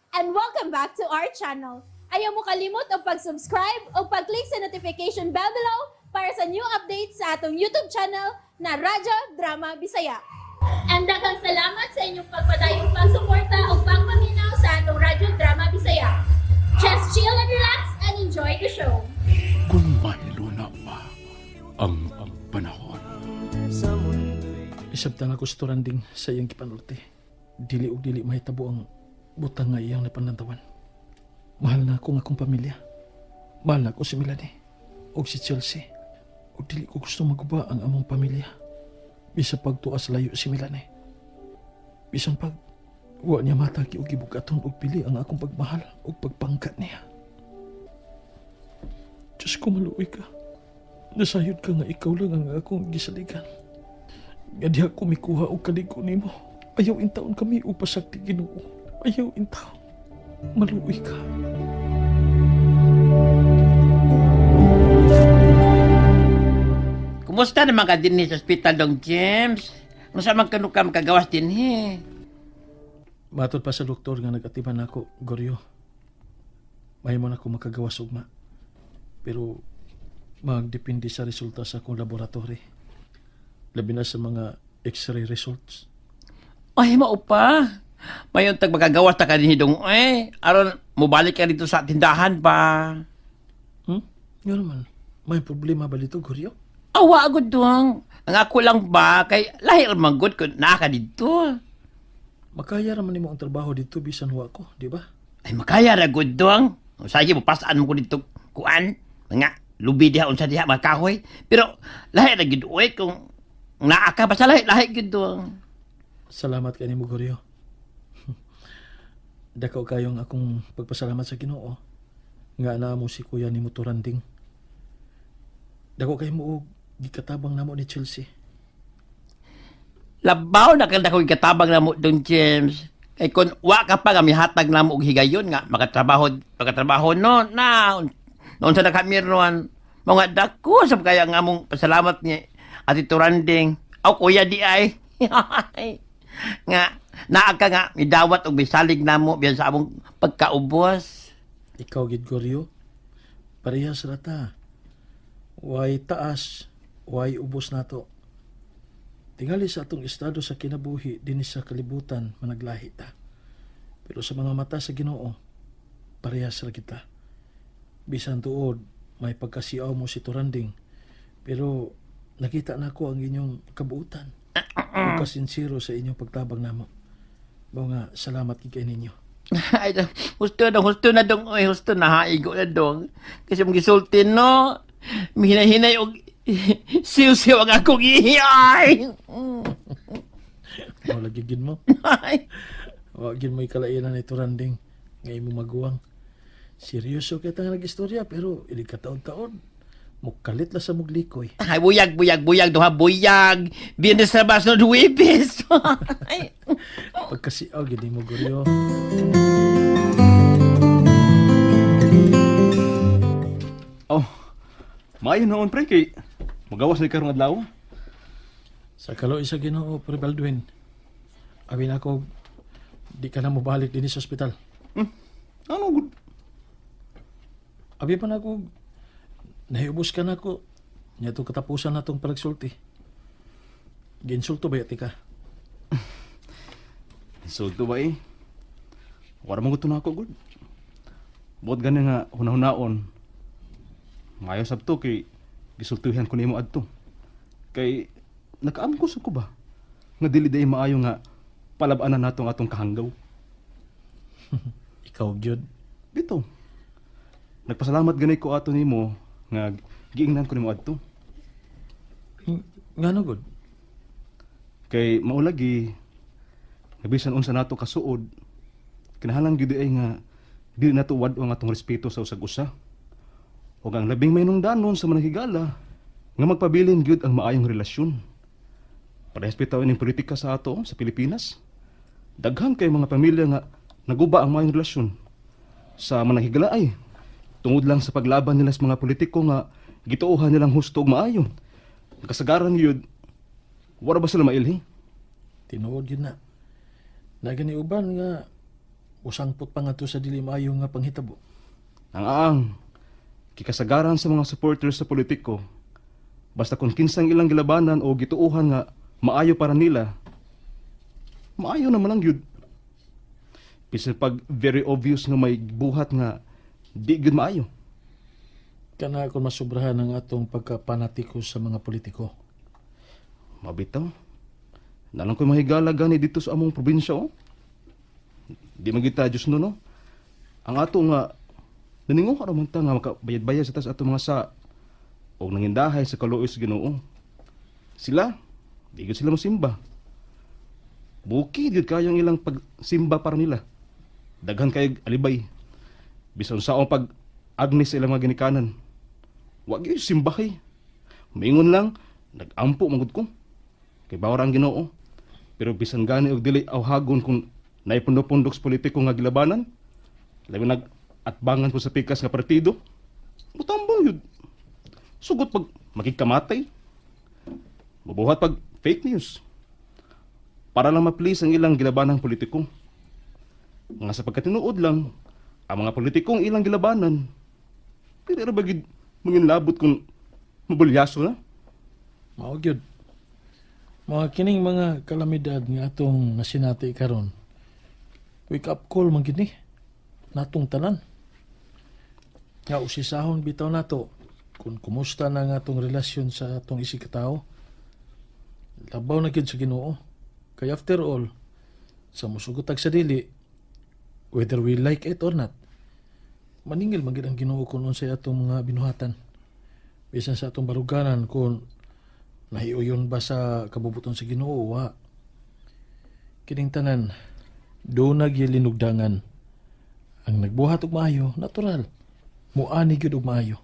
And welcome back to our channel. Ayaw mo kalimot og pag-subscribe o pag-click sa notification bell below para sa new updates sa atong YouTube channel na Radyo Drama Bisaya. And daghang salamat sa inyong pagpadayong pagsuporta o pagpaminaw sa atong Radyo Drama Bisaya. Just chill and relax and enjoy the show. Kung mahiluna pa ang panahon. Isabtan ako sa turanding sa iyang gipanulti. Dili og dili mahitabo ang butang nga iyang napanlantawan. Mahal na ako ng akong pamilya. Mahal na ako si Melanie og si Chelsea. Og dili ko gusto maguba ang among pamilya. Bisan pagtuas layo si Melanie. Bisan pag wa niya matagi og gibugaton og pili ang akong pagmahal og pagpangkat niya. Diyos ko, maluoy ka. Nasayod ka nga ikaw lang ang akong gisaligan. Nga diha ko mikuha og kaligo nimo. Ayaw intaon kami og pasakti, Ginoo. Ayaw intaon. Maluoy ka. Kumusta naman ka dinhi sa ospital, Dong James? Unsa man kanu ka makagawas dinhi? Matod pa sa doktor nga nag-atiman nako, Goryo. Mahimo na ko makagawas ugma. Pero magdepende sa resulta sa akong laboratory. Labi na sa mga x-ray results. Ay, mao pa. Mayon tag makagawas ta ka dinhi, dong eh. Aron mobalik ka dito sa tindahan pa. Nga naman, may problema ba dito, Goryo? Awa gud, dong. Ang ako lang ba kay lahi ra man gud kun naa ka didto. Makaya raman nimo ang trabaho dito bisan wa ko, di ba? Ay, makaya ra gud, dong. Usay mo pasaan mo ko dito kuan mga lubi diha, unsa diha, mga kahoy. Pero lahi ra gud oy kung naa ka, basta lahi lahi gud, dong. Salamat kay nimo, Goryo. Dako kayong akong pagpasalamat sa Ginoo nga naa mo si kuya nimo Turanding. Dako kay mo og gikatabang namo ni Chelsea. Labaw na kang dako katabang namo, Dong James. Kay kun wa ka pa nga mihatag namo og higayon nga makatrabaho makatrabaho no na noon sa kami ron mga dako sa kaya nga among pasalamat ni Ate Turanding. Aw, kuya di ay nga naa ka nga midawat og misalig namo biyan sa among pagkaubos. Ikaw gid, Goryo. Parehas ra ta. Way taas, way ubos nato. Tingali sa atong estado sa kinabuhi dinhi sa kalibutan, managlahi ta. Pero sa mga mata sa Ginoo, parehas ra kita. Bisan tuod may pagkasiaw mo si Turanding, pero nakita nako ang inyong kabuutan ug kasinsero sa inyong pagtabang namo. Mao nga salamat gid kay ninyo. Ay, husto na dong, oy, husto na haigo na, dong. Kasi mong gisulti no, mihinahinay og siw-siw ang akong ihi, ay. Mao lagi gid mo. Ay. Wa gid mo'y kalainan ni Turanding nga imo maguwang. Seryoso kay nga nag-istorya pero ilig ka taon-taon. Mukalit la sa muglikoy. Ay, buyag, buyag, buyag, duha, buyag. Biyernes sa bas no Huwebes. Ay. Pagkasiaw gid mo, Goryo. Oh, maayo noon, pre, kay magawas na karong adlaw. Sa kaluoy sa Ginoo, Pre Baldwin. Abi na ako di ka na mobalik dinhi sa ospital. Ano gud? Abi pa na ako nahiubos ka na ako. Nya to katapusan na tong palagsulti. Giinsulto ba yati ka? Insulto ba eh? Wala man gud to nako gud. Buot gani nga hunahunahon. Maayo sabto kay gisultihan ko nimo adto. Kay nakaamko sa ko ba nga dili day maayo nga palab-anan nato ang atong kahanggaw. Ikaw gyud. Bitaw. Nagpasalamat gani ko ato nimo nga giingnan ko nimo adto. Ngano gud? Kay maulagi nga bisan unsa nato kasuod, kinahanglan gyud ay nga dili nato wad-o ang atong respeto sa usag usa. Ug ang labing mahinungdanon sa mananghigala nga magpabilin gyud ang maayong relasyon. Parehas bitaw ining politika sa ato sa Pilipinas. Daghan kay mga pamilya nga naguba ang maayong relasyon sa mananghigala ay tungod lang sa paglaban nila sa mga politiko nga gituohan nilang husto ug maayo. Kasagaran gyud wala ba sila mailhi? Tinuod yun na. Nagani uban nga Usangpot pa nga to sa dili maayo nga panghitabo. Ang aang, kikasagaran sa mga supporters sa politiko, basta kung kinsang ilang gilabanan o gituohan nga maayo para nila, maayo naman ang yun. Bisan pag very obvious nga may buhat nga di gyud maayo. Kana kung masubrahan ang atong pagkapanatiko sa mga politiko. Mabitaw. Nalang ko'y mahigala gani dito sa among probinsya, oh. Di man kita Diyos no, no? Ang ato nga, naninguha raman ta nga makabayad-bayad sa tas ato mga sa o nangindahay sa kaluoy sa Ginoo. Sila, di gyud sila mosimba. Bukid gyud kayo ang ilang pagsimba para nila. Daghan kay alibay. Bisan sa pag agnis sa ilang mga ginikanan. Wa gyud simbahay. Mingon lang, nagampo magud ko. Kay bawra ang Ginoo. Pero bisan gani og dili awhagon kung naipundok-pundok sa politiko nga gilabanan, labi nag atbangan po sa pikas nga partido, mutambong yun. Sugot pag makikamatay. Mabuhat pag fake news. Para lang ma-please ang ilang gilabanang politiko. Nga sa pagkatinuod lang, ang mga politikong ilang gilabanan, pwede ra ba gid manginlabot kung mabulyaso na? Mao gyud. Mga kining mga kalamidad nga atong nasinati karon. Wake up call man gid ni natong tanan. Nga usisahon bitaw nato kung kumusta na nga atong relasyon sa atong isigkatawo. Labaw na gyud sa Ginoo. Kay after all, sa musugot tag sa dili, whether we like it or not, maningil man gyud ang Ginoo kung unsay atong mga binuhatan. Bisan sa atong baruganan kung nahiuyon ba sa kabubuton sa Ginoo, wa. Kining tanan, doon linugdangan. Ang nagbuhat og maayo, natural. Muani gyud og maayo.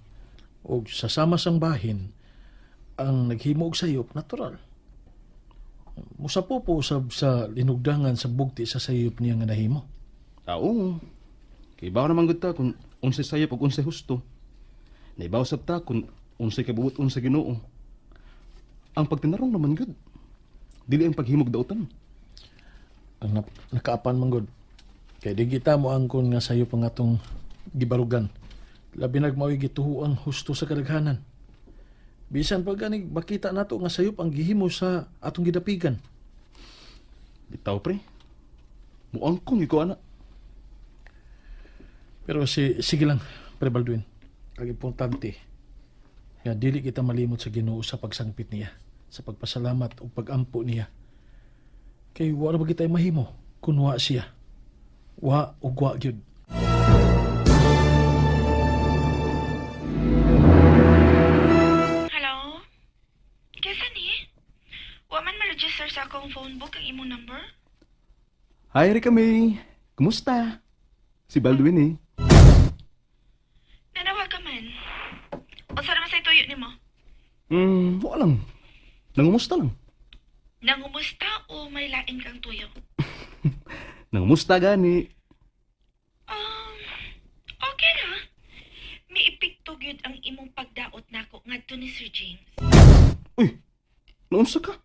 Og sa sama sang bahin, ang naghimo og sayop, natural. Musapo po usab sa linugdangan sa bugti sa sayop niya nga nahimo. Ah, oo. Kay bawo naman gud ta kung unsay sayop ug unsay husto. Naibaw sab ta kung unsay kabubuton sa Ginoo. Ang pagtinarong naman gud. Dili ang paghimog dautan. Ang nakaapan man gud. Kay di kita mo angkon nga sayop ang atong gibarugan. Labi nag mao'y gituhuang husto sa kadaghanan. Bisan pa gani makita nato nga sayop ang gihimo sa atong gidapigan. Bitaw pre. Muangkon gyud ko ana. Pero sige lang, Pre Baldwin. Ang importante nga dili kita malimot sa Ginoo sa pagsangpit niya, sa pagpasalamat ug pagampo niya. Kay wala ba kita'y mahimo kun wa siya. Wa ug wa gyud. Hello? Kesa ni? Wa man ma-register sa akong phone book ang imong number? Hi Rika May. Kumusta? Si Baldwin eh. Nanawag ka man. Unsa naman sa tuyo nimo? Wala lang. Nangumusta lang. Nangumusta o may lain kang tuyo? Nangumusta gani. Okay ra. May epekto gyud ang imong pagdaot nako ngadto ni Sir James. Uy, naunsa ka?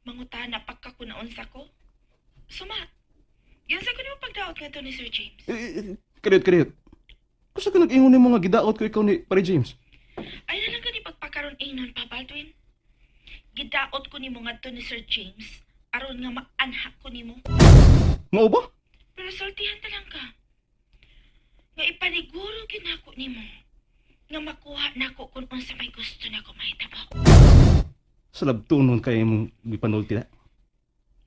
Mangutana pa ka kung naunsa ko. Suma. Yun sa ko nimo pagdaot ngadto ni Sir James. Eh, eh, Kariyot, kariyot. Kusa ka nag-ingon nimo nga gidaot ko ikaw ni Pare James? Ay na lang gani pagpakaron ingnon pa Baldwin. Gidaot ko nimo ngadto ni Sir James aron nga maanha ko nimo. Mao ba? Pero sultihan ta lang ka. Nga ipaniguro ginako nimo. Nga makuha nako kung unsa may gusto nako mahitabo. Sa labtunon kay imong gipanulti na.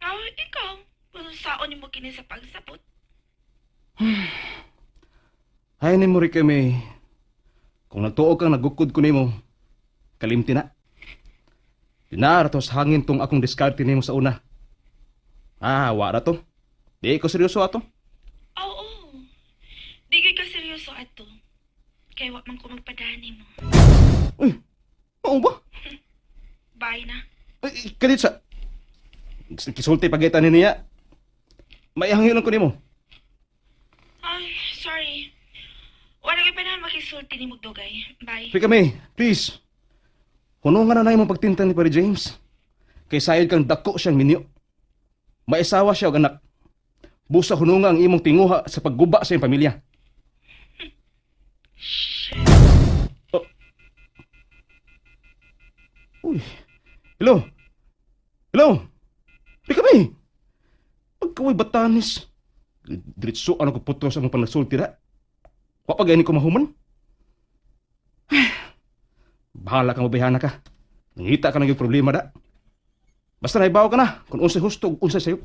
Aw, ikaw, kung saon nimo kini sa pagsabot. Hay ni mo Rika May. Kung nagtuo kang nagukod ko nimo, kalimti na. Dinaara to sa hangin tong akong diskarte nimo sa una. Ah, wara to. Di ko seryoso ato. Oo, oh, di gyud ka seryoso ato. Kay wa man ko magpadani nimo. Uy, mao ba? Bye na. Ay, kalit sa... Kisulti pagitan ni niya. May hangin lang ko nimo. Ay, sorry. Wala ko'y panahon makisulti nimo dugay. Bye. Rika May, please. Hunungan na na imong pagtinta ni Pare James. Kay sayod kang dako siyang minyo. Maisawa siya og anak. Busa hununga ang imong tinguha sa pagguba sa iyong pamilya. Oh. Uy. Hello? Hello? Di kami. Pagkaway batanis. Diretso ano ko putro sa mong panasulti ra. Wa pa gani ko mahuman. Bahala ka, mabayhana ka. Nangita ka ng iyong problema da. Basta naibaw ka na kung unsay husto ug unsay sayop.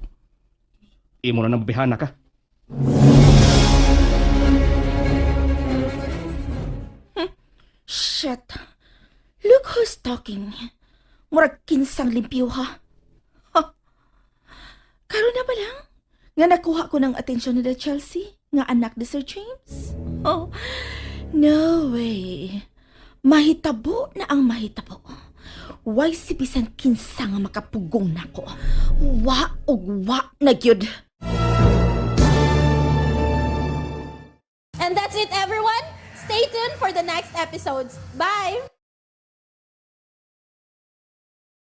Imo na nang mabihana ka. Shit. Look who's talking. Murag kinsang limpyo ha. Ha. Karon na ba lang? Nga nakuha ko ng atensyon ni Chelsea, nga anak ni Sir James. Oh, no way. Mahitabo na ang mahitabo. Why si bisan kinsa nga makapugong nako. Wa og wa na gyud. And that's it, everyone. Stay tuned for the next episodes. Bye!